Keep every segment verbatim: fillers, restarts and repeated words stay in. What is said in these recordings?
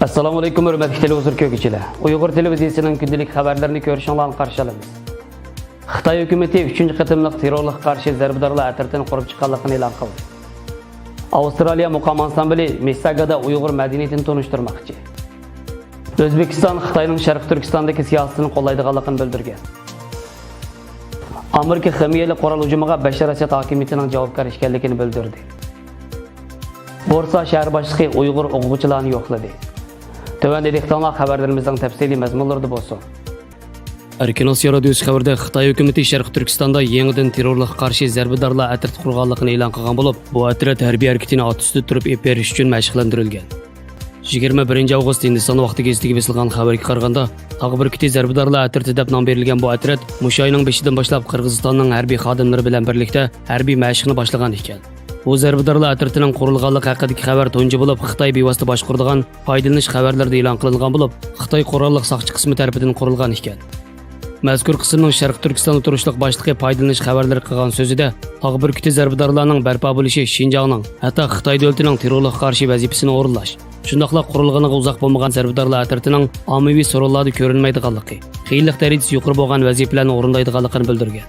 ئەسسالامۇئەلەيكۇم، ھۆرمەتلىك تېلېۋىزور كۆرگۈچىلەر. ئۇيغۇر تېلېۋىزىيىسىنىڭ كۈندىلىك خەۋەرلىرىنى كۆرۈشۈڭلارنى قارشى ئالىمىز. خىتاي ھۆكۈمىتى ئۈچىنچى قېتىملىق تېررورلۇققا قارشى زەربىدارلار ئەترىتىنى قۇرۇپ چىققانلىقىنى ئېلان قىلدى. ئاۋسترالىيە مۇقام ئانسامبىلى مىسساگادا ئۇيغۇر مەدەنىيىتىنى تونۇشتۇرماقچى. ئۆزبېكىستان خىتاينىڭ شەرقىي تۈركىستاندىكى سىياسىتىنى قوللايدىغانلىقىنى بىلدۈرگەن. ئامېرىكا خىمىيەلىك قورال ھۇجۇمىغا بەشار ئەسەد ھاكىمىيىتىنىڭ جاۋابكار ئىكەنلىكىنى بىلدۈردى. بورسا شەھەر باشلىقى ئۇيغۇر ئوقۇغۇچىلارنى يوقلىدى. تۆۋەندە دىققىتىڭلار خەۋەرلىرىمىزنىڭ تەپسىلىي مەزمۇنلىرىدا بولسۇن. ئەركىن ئاسىيا رادىيوسى خەۋىرىدە خىتاي ھۆكۈمىتى شەرقىي تۈركىستاندا يېڭىدىن تېررورلۇققا قارشى زەربىدارلار ئەترىتى قۇرغانلىقىنى ئېلان قىلغان بولۇپ، بۇ ئەترەت ھەربىي ھەرىكىتىنى ئات ئۈستىدە تۇرۇپ ئېلىپ بېرىش ئۈچۈن مەشىقلەندۈرۈلگەن. يىگىرمە بىرىنچى ئاۋغۇست ھىندىستان ۋاقتى گېزىتىگە بېسىلغان خەۋەرگە قارىغاندا، تاغ بۈركۈتى زەربىدارلار ئەترىتى دەپ نام بېرىلگەن بۇ ئەترەت مۇشۇ ئاينىڭ بېشىدىن باشلاپ قىرغىزىستاننىڭ ھەربىي خادىملىرى بىلەن بىرلىكتە ھەربىي مەشىقنى باشلىغان ئىكەن. بۇ زەربىدارلار ئەترىتىنىڭ قۇرۇلغانلىقى ھەققىدىكى خەۋەر تۇنجى بولۇپ خىتاي بىۋاسىتە باشقۇرىدىغان پايدىلىنىش خەۋەرلىرىدە ئېلان قىلىنغان بولۇپ، خىتاي قوراللىق ساقچى قىسمى تەرىپىدىن قۇرۇلغان ئىكەن. مەزكۇر قىسىمنىڭ شەرقىي تۈركىستاندا تۇرۇشلۇق باشلىقى پايدىلىنىش خەۋەرلىرى قىلغان سۆزىدە، تاغ بۈركۈتى زەربىدارلارنىڭ بەرپا بولۇشى شىنجاڭنىڭ، ھەتتا خىتاي دۆلىتىنىڭ تېررورلۇققا قارشى ۋەزىپىسىنى ئورۇنلاش، شۇنداقلا قۇرۇلغىنىغا ئۇزاق بولمىغان زەربىدارلار ئەترىتىنىڭ ئاممىۋى سورۇنلاردا كۆرۈنمەيدىغانلىقى، قىيىنلىق دەرىجىسى يۇقىرى بولغان ۋەزىپىلەرنى ئورۇندايدىغانلىقىنى بىلدۈرگەن.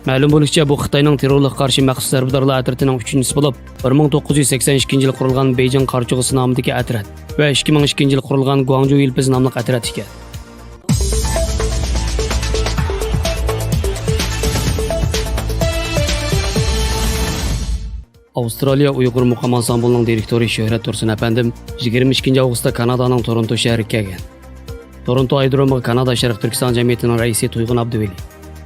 مەلۇم بولۇشىچە، بۇ خىتاينىڭ تېررورلۇققا قارشى مەخسۇس زەربىدارلار ئەترىتىنىڭ ئۈچىنچىسى بولۇپ، بىر مىڭ توققۇز يۈز سەكسەن ئىككىنچى يىلى قۇرۇلغان بېيجىڭ قارا چۇغىسى نامىدىكى ئەترەت ۋە ئىككى مىڭ ئىككىنچى يىلى قۇرۇلغان گۇاڭجۇ يىلپىزى ناملىق ئەترەت ئىكەن. ئاۋسترالىيە ئۇيغۇر مۇقام ئانسامبىلىنىڭ دىرېكتورى شۆھرەت تۇرسۇن ئەپەندىم يىگىرمە ئىككىنچى ئاۋغۇستتا كانادانىڭ تورونتو شەھىرىگە كەلگەن. تورونتو ئايرودرومىغا كانادا شەرقىي تۈركىستان جەمئىيىتىنىڭ رەئىسى تۇيغۇن ئابدۇۋەلى،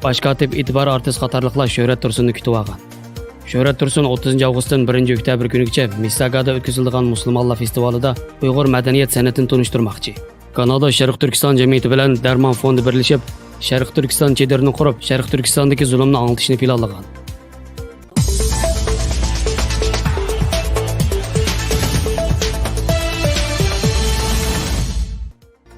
باش كاتىپ ئېتىبار ئارتىس قاتارلىقلار شۆھرەت تۇرسۇننى كۈتۈۋالغان. شۆھرەت تۇرسۇن ئوتتۇزىنچى ئاۋغۇستتىن بىرىنچى ئۆكتەبىر كۈنىگىچە مىسساگادا ئۆتكۈزۈلىدىغان مۇسۇلمانلار فېستىۋالىدا ئۇيغۇر مەدەنىيەت سەنئىتىنى تونۇشتۇرماقچى. كانادا شەرقىي تۈركىستان جەمئىيىتى بىلەن دەرمان فوندى بىرلىشىپ، شەرقىي تۈركىستان چېدىرىنى قۇرۇپ، شەرقىي تۈركىستاندىكى زۇلۇمنى ئاڭلىتىشنى پىلانلىغان.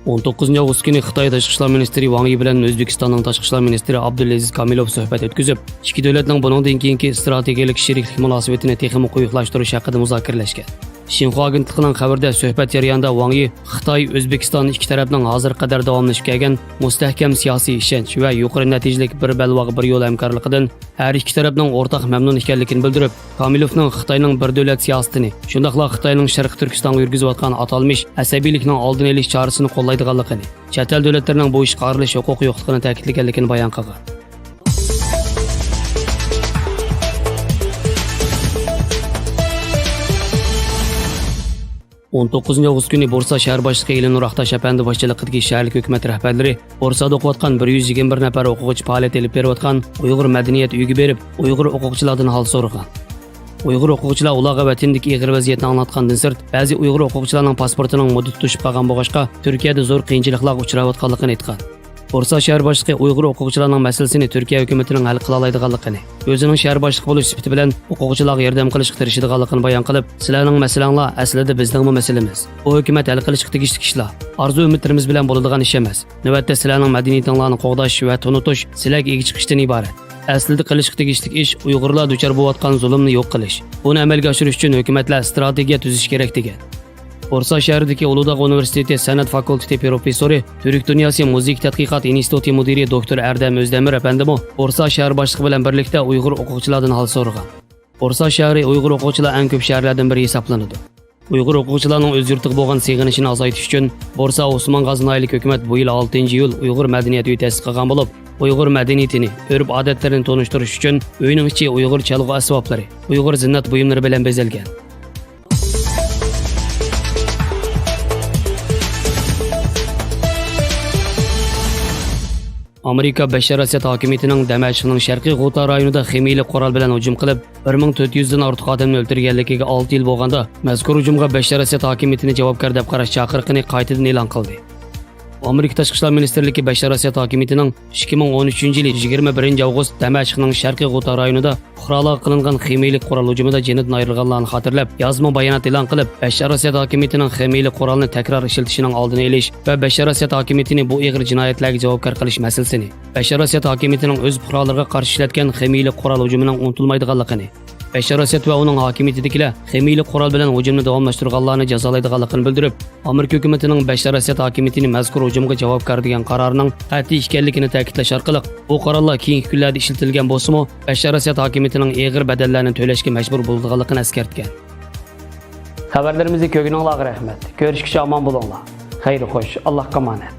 ئون توققۇزىنچى ئاۋغۇست كۈنى خىتاي تاشقى ئىشلار مىنىستىرى ۋاڭ يى بىلەن ئۆزبېكىستاننىڭ تاشقى ئىشلار مىنىستىرى ئابدۇلئەزىز كامىلوف سۆھبەت ئۆتكۈزۈپ، ئىككى دۆلەتنىڭ بۇنىڭدىن كېيىنكى ئىستراتېگىيەلىك شېرىكلىك مۇناسىۋىتىنى تېخىمۇ قويۇقلاشتۇرۇش ھەققىدە مۇزاكىرىلەشكەن. شىنخۇا ئاگېنتلىقىنىڭ خەۋىرىدە، سۆھبەت جەريانىدا ۋاڭ يى خىتاي، ئۆزبېكىستان ئىككى تەرەپنىڭ ھازىرغا قەدەر داۋاملىشىپ كەلگەن مۇستەھكەم سىياسىي ئىشەنچ ۋە يۇقىرى نەتىجىلىك بىر بەلباغ، بىر يول ھەمكارلىقىدىن ھەر ئىككى تەرەپنىڭ ئورتاق مەمنۇن ئىكەنلىكىنى بىلدۈرۈپ، كامىلوفنىڭ خىتاينىڭ بىر دۆلەت سىياسىتىنى، شۇنداقلا خىتاينىڭ شەرقىي تۈركىستانغا يۈرگۈزۈۋاتقان ئاتالمىش ئەسەبىيلىكنىڭ ئالدىنى ئېلىش چارىسىنى قوللايدىغانلىقىنى، چەت ئەل دۆلەتلىرىنىڭ بۇ ئىشقا ئارىلىشىش ھوقۇقى يوقلۇقىنى تەكىتلىگەنلىكىنى بايان قىلغان. ئون توققۇزىنچى ئاۋغۇست كۈنى بورسا شەھەر باشلىقى ئېلىنۇر ئاقتاش ئەپەندى باشچىلىقىدىكى شەھەرلىك ھۆكۈمەت رەھبەرلىرى بورسادا ئوقۇۋاتقان بىر يۈز يىگىرمە بىر نەپەر ئوقۇغۇچى پائالىيەت ئېلىپ بېرىۋاتقان ئۇيغۇر مەدەنىيەت ئۆيىگە بېرىپ، ئۇيغۇر ئوقۇغۇچىلاردىن ھال سورىغان. ئۇيغۇر ئوقۇغۇچىلار ئۇلارغا ۋەتىنىدىكى ئېغىر ۋەزىيەتنى ئاڭلاتقاندىن سىرت، بەزى ئۇيغۇر ئوقۇغۇچىلارنىڭ پاسپورتىنىڭ مۇددىتى توشۇپ قالغان بولغاچقا، تۈركىيەدە زور قىيىنچىلىقلارغا ئۇچراۋاتقانلىقىنى ئېيتقان. بورسا شەھەر باشلىقى ئۇيغۇر ئوقۇغۇچىلارنىڭ مەسىلىسىنى تۈركىيە ھۆكۈمىتىنىڭ ھەل قىلالايدىغانلىقىنى، ئۆزىنىڭ شەھەر باشلىقى بولۇش سۈپىتى بىلەن ئوقۇغۇچىلارغا ياردەم قىلىشقا تىرىشىدىغانلىقىنى بايان قىلىپ، سىلەرنىڭ مەسىلەڭلار ئەسلىدە بىزنىڭمۇ مەسىلىمىز. بۇ ھۆكۈمەت ھەل قىلىشقا تېگىشلىك ئىشلار، ئارزۇ ئۈمىدلىرىمىز بىلەن بولىدىغان ئىش ئەمەس. نۆۋەتتە سىلەرنىڭ مەدەنىيىتىڭلارنى قوغداش ۋە تونۇتۇش، سىلەرگە ئىگە چىقىشتىن ئىبارەت. ئەسلىدە قىلىشقا تېگىشلىك ئىش ئۇيغۇرلار دۇچار بولۇۋاتقان زۇلۇمنى يوق قىلىش. بۇنى ئەمەلگە ئاشۇرۇش ئۈچۈن ھۆكۈمەتلەر ئىستراتېگىيە تۈزۈشى كېرەك، دېگەن. بورسا شەھىرىدىكى ئۇلۇغداغ ئۇنىۋېرسىتېتى سەنئەت فاكۇلتېتى پروفېسسورى، تۈرك دۇنياسى مۇزىكا تەتقىقات ئىنستىتۇتى مۇدىرى دوكتور ئەردەم ئۆزدەمىر ئەپەندىمۇ بورسا شەھەر باشلىقى بىلەن بىرلىكتە ئۇيغۇر ئوقۇغۇچىلاردىن ھال سورىغان. بورسا شەھىرى ئۇيغۇر ئوقۇغۇچىلار ئەڭ كۆپ شەھەرلەردىن بىرى ھېسابلىنىدۇ. ئۇيغۇر ئوقۇغۇچىلارنىڭ ئۆز يۇرتىغا بولغان سېغىنىشىنى ئازايتىش ئۈچۈن، بورسا ئوسمان غازى ناھىيىلىك ھۆكۈمەت بۇ يىل ئالتىنچى ئىيۇل ئۇيغۇر مەدەنىيەت ئۆيى تەسىس قىلغان بولۇپ، ئۇيغۇر مەدەنىيىتىنى، ئۆرپ-ئادەتلىرىنى تونۇشتۇرۇش ئۈچۈن ئۆينىڭ ئىچى ئۇيغۇر چالغۇ ئەسۋابلىرى، ئۇيغۇر زىننەت بۇيۇملىرى بىلەن بېزەلگەن. ئامېرىكا بەششار ئەسەد ھاكىمىيىتىنىڭ دەمەشقنىڭ شەرقىي غۇتا رايونىدا خىمىيىلىك قورال بىلەن ھۇجۇم قىلىپ، بىر مىڭ تۆت يۈزدىن ئارتۇق ئادەمنى ئۆلتۈرگەنلىكىگە ئالتە يىل بولغاندا، مەزكۇر ھۇجۇمغا بەششار ئەسەد ھاكىمىيىتىنى جاۋابكار دەپ قاراش چاقىرىقىنى قايتىدىن ئېلان قىلدى. ئامېرىكا تاشقى ئىشلار مىنىستىرلىكى بەششار ئەسەد ھاكىمىيىتىنىڭ ئىككى مىڭ ئون ئۈچىنچى يىلى يىگىرمە بىرىنچى ئاۋغۇست دەمەشقنىڭ شەرقىي غۇتا رايونىدا پۇقرالارغا قىلىنغان خىمىيىلىك قورال ھۇجۇمىدا جېنىدىن ئايرىلغانلارنى خاتىرىلەپ، يازما بايانات ئېلان قىلىپ، بەششار ئەسەد ھاكىمىيىتىنىڭ خىمىيىلىك قورالنى تەكرار ئىشلىتىشىنىڭ ئالدىنى ئېلىش ۋە بەششار ئەسەد ھاكىمىيىتىنى بۇ ئېغىر جىنايەتلەرگە جاۋابكار قىلىش مەسىلىسىنى، بەششار ئەسەد ھاكىمىيىتىنىڭ ئۆز پۇقرالىرىغا قارشى ئىشلەتكەن خىمىيىلىك قورال ھۇجۇمىنىڭ ئۇنتۇلمايدىغانلىقىنى، بەشار ئەسەد ۋە ئۇنىڭ ھاكىمىيىتىدىكىلەر خىمىيىلىك قورال بىلەن ھۇجۇمنى داۋاملاشتۇرغانلارنى جازالايدىغانلىقىنى بىلدۈرۈپ، ئامېرىكا ھۆكۈمىتىنىڭ بەشار ئەسەد ھاكىمىيىتىنى مەزكۇر ھۇجۇمغا جاۋابكار دېگەن قارارىنىڭ قەتئىي ئىكەنلىكىنى تەكىتلەش ئارقىلىق، بۇ قارارلار كېيىنكى كۈنلەردە ئىشلىتىلگەن بولسىمۇ، بەشار ئەسەد ھاكىمىيىتىنىڭ ئېغىر بەدەللەرنى تۆلەشكە مەجبۇر بولىدىغانلىقىنى ئەسكەرتكەن. خەۋەرلىرىمىزنى كۆرگىنىڭلارغا رەھمەت. كۆرۈشكىچە ئامان بولۇڭلار. خەير خوش، ئاللاھقا ئامانەت.